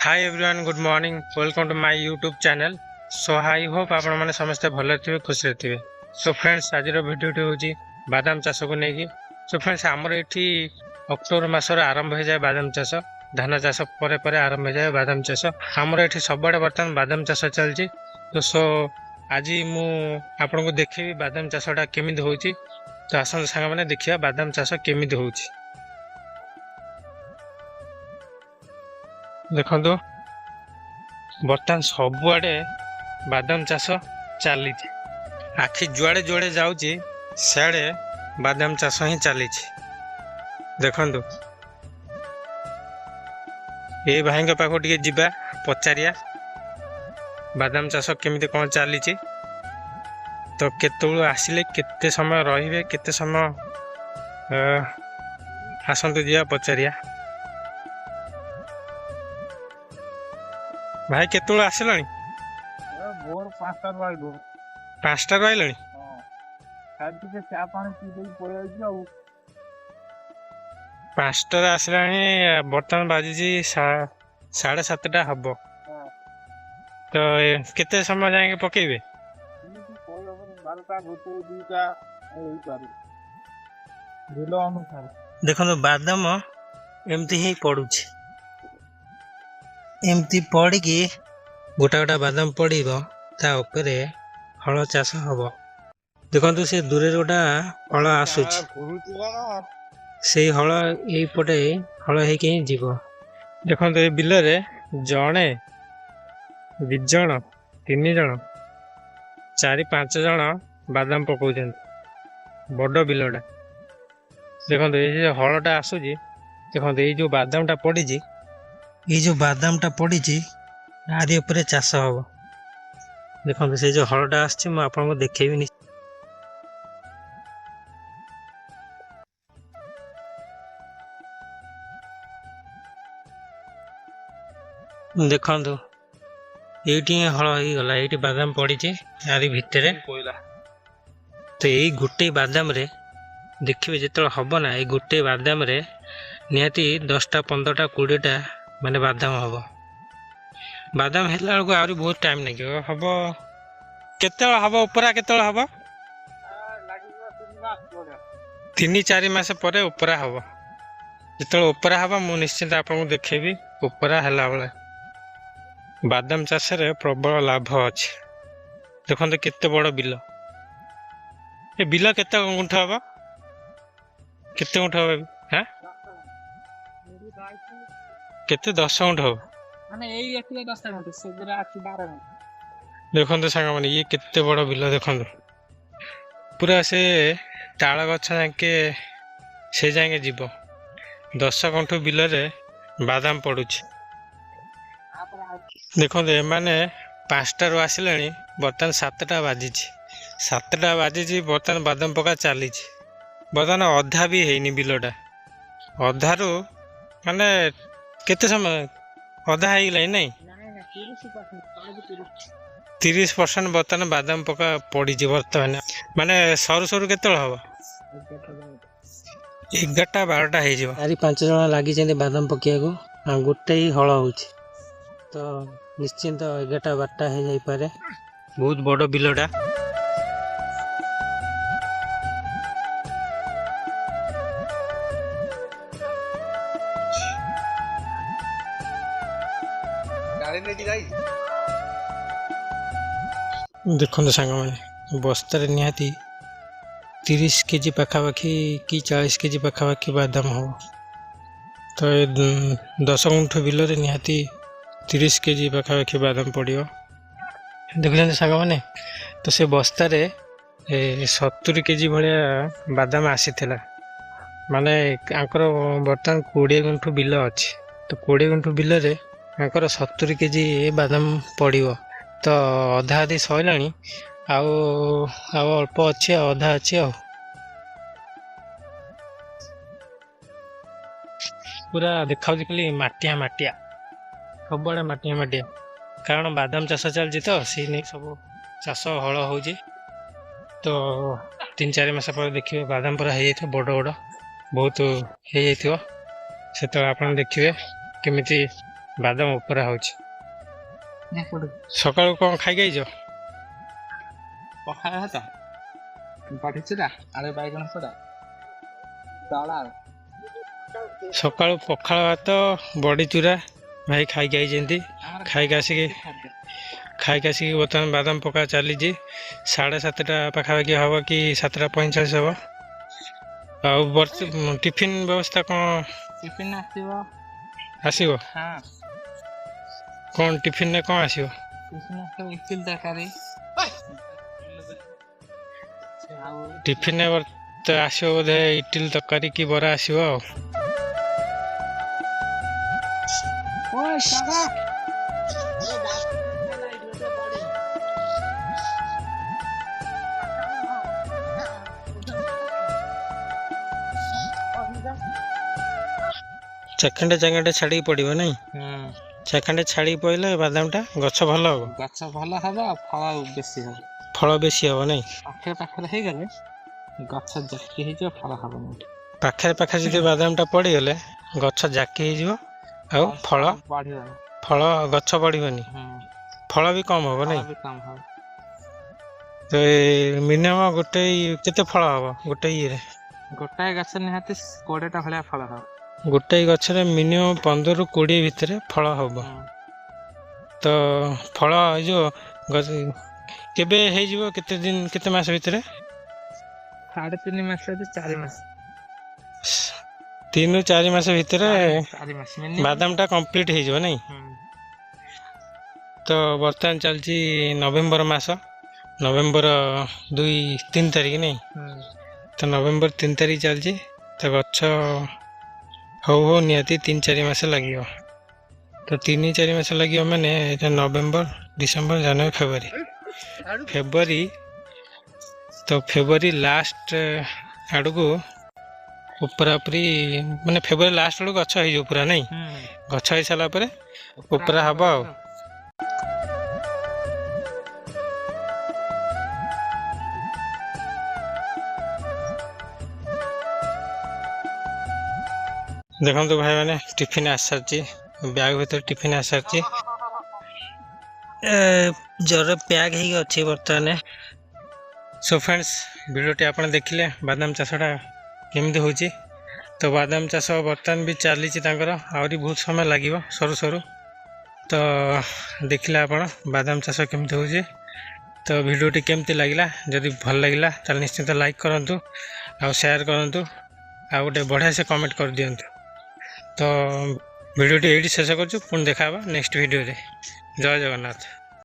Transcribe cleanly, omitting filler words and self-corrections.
Hi everyone, good morning, welcome to my YouTube channel. So I hope ଆପଣମାନେ ସମସ୍ତେ ଭଲରେ ଥିବେ, ଖୁସିରେ ଥିବେ। ସୋ ଫ୍ରେଣ୍ଡସ୍, ଆଜିର ଭିଡ଼ିଓଟି ହେଉଛି ବାଦାମ ଚାଷକୁ ନେଇକି। ସୋ ଫ୍ରେଣ୍ଡସ୍, ଆମର ଏଠି ଅକ୍ଟୋବର ମାସରୁ ଆରମ୍ଭ ହେଇଯାଏ ବାଦାମ ଚାଷ। ଧାନ ଚାଷ ପରେ ପରେ ଆରମ୍ଭ ହେଇଯାଏ ବାଦାମ ଚାଷ। ଆମର ଏଠି ସବୁଆଡ଼େ ବର୍ତ୍ତମାନ ବାଦାମ ଚାଷ ଚାଲିଛି। ତ ସୋ ଆଜି ମୁଁ ଆପଣଙ୍କୁ ଦେଖେଇବି ବାଦାମ ଚାଷଟା କେମିତି ହେଉଛି। ତ ଆସନ୍ତୁ ସାଙ୍ଗମାନେ, ଦେଖିବା ବାଦାମ ଚାଷ କେମିତି ହେଉଛି। ଦେଖନ୍ତୁ, ବର୍ତ୍ତମାନ ସବୁଆଡ଼େ ବାଦାମ ଚାଷ ଚାଲିଛି। ଆଖି ଯୁଆଡ଼େ ଯୁଆଡ଼େ ଯାଉଛି, ସିଆଡ଼େ ବାଦାମ ଚାଷ ହିଁ ଚାଲିଛି। ଦେଖନ୍ତୁ, ଏ ଭାଇଙ୍କ ପାଖକୁ ଟିକେ ଯିବା, ପଚାରିବା ବାଦାମ ଚାଷ କେମିତି କ'ଣ ଚାଲିଛି। ତ କେତେବେଳୁ ଆସିଲେ, କେତେ ସମୟ ରହିବେ, କେତେ ସମୟ? ଆସନ୍ତୁ ଯିବା, ପଚାରିବା। ଭାଇ, କେତେବେଳୁ ଆସିଲଣି? ଭୋର 5ଟାରୁ ଆଇଲୁ। 5ଟାରୁ ଆଇଲଣି? ହଁ, ଖାଲି ଟିକେ ଚା ପାଣି ପିଇ ଦେଇକି ପଳେଇ ଆଇଛୁ ଆଉ। 5ଟାରେ ଆସିଲାଣି, ବର୍ତ୍ତମାନ ବାଜିଛି 7:30 ହବ। ତ କେତେ ସମୟ ଯାଇକି ପକେଇବେ? ଏମିତି କହିହବନି, 12ଟା, 1, 2ଟା ହେଇପାରେ, ବିଲ ଅନୁସାରେ। ଦେଖନ୍ତୁ, ବାଦାମ ଏମିତି ହିଁ ପଡୁଛି। ଏମିତି ପଡ଼ିକି ଗୋଟା ଗୋଟା ବାଦାମ ପଡ଼ିବ, ତା ଉପରେ ହଳ ଚାଷ ହବ। ଦେଖନ୍ତୁ, ସେ ଦୂରରେ ଗୋଟା ହଳ ଆସୁଛି। ଘୁରୁଛି କଣ? ସେଇ ହଳ ଏଇପଟେ ହଳ ହେଇକି ହିଁ ଯିବ। ଦେଖନ୍ତୁ, ଏଇ ବିଲରେ ଜଣେ, ଦି ଜଣ, ତିନି ଜଣ, ଚାରି ପାଞ୍ଚ ଜଣ ବାଦାମ ପକଉଛନ୍ତି। ବଡ଼ ବିଲଟା। ଦେଖନ୍ତୁ, ଏଇ ଯୋଉ ହଳଟା ଆସୁଛି, ଦେଖନ୍ତୁ, ଏଇ ଯୋଉ ବାଦାମଟା ପଡ଼ିଛି, ଏଇ ଯୋଉ ବାଦାମଟା ପଡ଼ିଛି, ଆରି ଉପରେ ଚାଷ ହବ। ଦେଖନ୍ତୁ, ସେଇ ଯୋଉ ହଳଟା ଆସୁଛି, ମୁଁ ଆପଣଙ୍କୁ ଦେଖେଇବି। ଦେଖନ୍ତୁ, ଏଇଠି ହିଁ ହଳ ହେଇଗଲା। ଏଇଠି ବାଦାମ ପଡ଼ିଛି ଆରି ଭିତରେ। ପଇଲା। ତ ଏଇ ଗୋଟେ ବାଦାମରେ ଦେଖିବେ, ଯେତେବେଳେ ହବ ନା, ଏଇ ଗୋଟେ ବାଦାମରେ ନିହାତି 10ଟା, 15ଟା, 20ଟା ମାନେ ବାଦାମ ହବ। ବାଦାମ ହେଲା ବେଳକୁ ଆହୁରି ବହୁତ ଟାଇମ୍ ଲାଗିବ। ହବ କେତେବେଳେ? ହବ ଉପରା କେତେବେଳେ ହବ? ଲାଗିଯିବ 3 ମାସ ଭଳିଆ। 3-4 ମାସ ପରେ ଉପରା ହବ। ଯେତେବେଳେ ଉପରା ହବ, ମୁଁ ନିଶ୍ଚିନ୍ତ ଆପଣଙ୍କୁ ଦେଖେଇବି ଉପରା ହେଲା ବେଳେ। ବାଦାମ ଚାଷରେ ପ୍ରବଳ ଲାଭ ଅଛି। ଦେଖନ୍ତୁ, କେତେ ବଡ଼ ବିଲ। ଏ ବିଲ କେତେ ଗୁଣ୍ଠ ହବ? କେତେ ଗୁଣ୍ଠ ହବ? ହାଁ, କେତେ? 10 ଗୁଣ୍ଠ ହବ? ମାନେ ଏଇ ଏତିକି 10 ଗୁଣ୍ଠ, ସେଗୁରା ଅଛି 12 ଗୁଣ୍ଠ। ଦେଖନ୍ତୁ ସାଙ୍ଗମାନେ, ଇଏ କେତେ ବଡ଼ ବିଲ। ଦେଖନ୍ତୁ, ପୁରା ସେ ତାଳ ଗଛ ଯାକେ, ସେ ଯାକେ ଯିବ। 10 ଗୁଣ୍ଠ ବିଲରେ ବାଦାମ ପଡ଼ୁଛି। ତାପରେ ଆଉ ଦେଖନ୍ତୁ, ଏମାନେ 5ଟାରୁ ଆସିଲେଣି, ବର୍ତ୍ତମାନ 7ଟା ବାଜିଛି। 7ଟା ବାଜିଛି, ବର୍ତ୍ତମାନ ବାଦାମ ପକା ଚାଲିଛି। ବର୍ତ୍ତମାନ ଅଧା ବି ହେଇନି ବିଲଟା। ଅଧାରୁ ମାନେ କେତେ ସମୟ, ଅଧା ହେଇଗଲାଣି ନାଇଁ? ନାଇଁ ନାଇଁ, 30%, ତଳେ 30। 30% ବର୍ତ୍ତମାନ ବାଦାମ ପକା ପଡ଼ିଛି ବର୍ତ୍ତମାନ। ମାନେ ସରୁ ସରୁ କେତେବେଳେ ହବ? 11ଟା ଯାଏଁ। 11ଟା, 12ଟା ହେଇଯିବ। ଚାରି ପାଞ୍ଚ ଜଣ ଲାଗିଛନ୍ତି ବାଦାମ ପକେଇବାକୁ ଆଉ ଗୋଟେ ହିଁ ହଳ ହେଉଛି। ତ ନିଶ୍ଚିନ୍ତ 11ଟା, 12ଟା ହେଇଯାଇପାରେ। ବହୁତ ବଡ଼ ବିଲଟା। ଗାଡ଼ି ନେଇକି ଯାଇ। ଦେଖନ୍ତୁ ସାଙ୍ଗମାନେ, ବସ୍ତାରେ ନିହାତି 30 କେଜି ପାଖାପାଖି କି 40 କେଜି ପାଖାପାଖି ବାଦାମ ହେବ। ତ ଏ 10 ଗୁଣ୍ଠ ବିଲରେ ନିହାତି 30 କେଜି ପାଖାପାଖି ବାଦାମ ପଡ଼ିବ। ଦେଖୁଛନ୍ତି ସାଙ୍ଗମାନେ, ତ ସେ ବସ୍ତାରେ 70 କେଜି ଭଳିଆ ବାଦାମ ଆସିଥିଲା। ମାନେ ଆଙ୍କର ବର୍ତ୍ତମାନ 20 ଗୁଣ୍ଠ ବିଲ ଅଛି। ତ 20 ଗୁଣ୍ଠ ବିଲରେ ଆଙ୍କର 70 କେଜି ବାଦାମ ପଡ଼ିବ। ତ ଅଧା ଅଧି ସରିଲାଣି, ଆଉ ଆଉ ଅଳ୍ପ ଅଛି, ଆଉ ଅଧା ଅଛି। ଆଉ ପୁରା ଦେଖାଯାଉଛି ଖାଲି ମାଟିଆ ମାଟିଆ, ସବୁଆଡ଼େ ମାଟିଆ ମାଟିଆ। କାରଣ ବାଦାମ ଚାଷ ଚାଲିଛି, ତ ସେଇ ନେଇ ସବୁ ଚାଷ ହଳ ହେଉଛି। ତ 3-4 ମାସ ପରେ ଦେଖିବେ ବାଦାମ ପୁରା ହେଇଯାଇଥିବ, ବଡ଼ ବଡ଼ ବହୁତ ହେଇଯାଇଥିବ। ସେତେବେଳେ ଆପଣ ଦେଖିବେ କେମିତି ବାଦାମ ଉପରେ ହେଉଛି। ସକାଳୁ କ'ଣ ଖାଇକି ଆଇଛ? ପଖାଳ ଭାତ, ବଢି ଚୁରା, ଆଳୁ ବାଇଗଣ ପୋଡା, ଦଳା। ସକାଳୁ ପଖାଳ ଭାତ, ବଡ଼ି ଚୁରା ଭାଇ ଖାଇକି ଆଇଛନ୍ତି। ଖାଇକି ଆସିକି ଖାଦ୍ୟ। ଖାଇକି ଆସିକି ବର୍ତ୍ତମାନ ବାଦାମ ପକା ଚାଲିଛି। 7:30 ପାଖାପାଖି ହେବ କି 7:45 ହେବ। ଆଉ ବର୍ଷ ଟିଫିନ୍ ବ୍ୟବସ୍ଥା କ'ଣ? ଟିଫିନ୍ ଆସିବ। ଆସିବ? ହଁ। କ'ଣ ଟିଫିନ୍ରେ କ'ଣ ଆସିବ? ଟିଫିନ୍ ଆସିବ ଇଟିଲି ତରକାରୀ ଆଉ ଟିଫିନ୍ରେ ଆସିବ ବୋଧେ ଇଟିଲି ତରକାରୀ କି ବରା ଆସିବ। ଆଉ ଓଏ କାକା। ଚାଖଣ୍ଡେ ଚାଖଣ୍ଡେ ଛାଡ଼ିକି ପଡ଼ିବ ନାଇଁ? ହୁଁ। ଚାଖଣ୍ଡେ ଛାଡ଼ିକି ପଡ଼ିଲେ ବାଦାମଟା ଗଛ ଭଲ ହେବ। ଗଛ ଭଲ ହବ ଆଉ ଫଳ ବେଶୀ ହବ। ଫଳ ବେଶୀ ହେବ ନାଇଁ? ପାଖରେ ପାଖରେ ହେଇଗଲେ ଗଛ ଜାକି ହେଇଯିବ, ଫଳ ହବନି। ପାଖରେ ପାଖରେ ଯଦି ବାଦାମଟା ପଡ଼ିଗଲେ ଗଛ ଜାକି ହେଇଯିବ ଆଉ ଫଳ ବଢିବନି। ଫଳ ଗଛ ବଢ଼ିବନି। ହୁଁ। ଫଳ ବି କମ୍ ହେବ ଫଳ ନାଇଁ? ବି କମ ହବ। ତ ମିନିମମ୍ ଗୋଟେ କେତେ ଫଳ ହେବ ଗୋଟେ ଇଏରେ? ଗୋଟାଏ ଗଛ ନିହାତି 20ଟା ଭଳିଆ ଫଳ ହବ। ଗୋଟାଏ ଗଛରେ ମିନିମମ୍ 15ରୁ 20 ଭିତରେ ଫଳ ହେବ। ହୁଁ। ତ ଫଳ ଏଇ ଯେଉଁ ଗଛ କେବେ ହେଇଯିବ, କେତେ ଦିନ, କେତେ ମାସ ଭିତରେ? 3.5 ମାସ, 4 ମାସ। 3ରୁ 4 ମାସ ଭିତରେ। 4 ମାସ ମିନିମମ୍। ବାଦାମଟା କମ୍ପ୍ଲିଟ୍ ହେଇଯିବ ନାଇଁ? ହୁଁ। ତ ବର୍ତ୍ତମାନ ଚାଲିଛି ନଭେମ୍ବର ମାସ, ନଭେମ୍ବର 2 3 ତାରିଖ ନାଇଁ? ହୁଁ। ତ ନଭେମ୍ବର 3 ତାରିଖ ଚାଲିଛି। ତ ଗଛ ହଉ ହଉ ନିହାତି 3-4 ମାସ ଲାଗିବ। ତ 3-4 ମାସ ଲାଗିବ ମାନେ ଏଇଟା ନଭେମ୍ବର, ଡିସେମ୍ବର, ଜାନୁଆରୀ, ଫେବୃଆରୀ, ଫେବୃଆରୀ, ତ ଫେବୃଆରୀ ଲାଷ୍ଟ ଆଡ଼କୁ ଉପରା ଉପରି, ମାନେ ଫେବୃଆରୀ ଲାଷ୍ଟ ବେଳକୁ ଗଛ ହେଇଯିବ ପୁରା ନାଇଁ? ହୁଁ। ଗଛ ହେଇସାରିଲା ପରେ ଉପରା ହବ। ଆଉ ଦେଖନ୍ତୁ ଭାଇମାନେ, ଟିଫିନ୍ ଆସିସାରିଛି, ବ୍ୟାଗ୍ ଭିତରେ ଟିଫିନ୍ ଆସିସାରିଛି, ଜରରେ ପ୍ୟାକ୍ ହେଇକି ଅଛି ବର୍ତ୍ତମାନ। ସୋ ଫ୍ରେଣ୍ଡସ୍, ଭିଡ଼ିଓଟି ଆପଣ ଦେଖିଲେ ବାଦାମ ଚାଷଟା କେମିତି ହେଉଛି। ତ ବାଦାମ ଚାଷ ବର୍ତ୍ତମାନ ବି ଚାଲିଛି ତାଙ୍କର, ଆହୁରି ବହୁତ ସମୟ ଲାଗିବ ସରୁ ସରୁ। ତ ଦେଖିଲେ ଆପଣ ବାଦାମ ଚାଷ କେମିତି ହେଉଛି। ତ ଭିଡ଼ିଓଟି କେମିତି ଲାଗିଲା? ଯଦି ଭଲ ଲାଗିଲା ତାହେଲେ ନିଶ୍ଚିତ ଲାଇକ୍ କରନ୍ତୁ ଆଉ ସେୟାର କରନ୍ତୁ ଆଉ ଗୋଟେ ବଢ଼ିଆ ସେ କମେଣ୍ଟ କରିଦିଅନ୍ତୁ। ତ ଭିଡ଼ିଓଟି ଏଇଠି ଶେଷ କରୁଛୁ, ପୁଣି ଦେଖା ହେବା ନେକ୍ସଟ ଭିଡ଼ିଓରେ। ଜୟ ଜଗନ୍ନାଥ।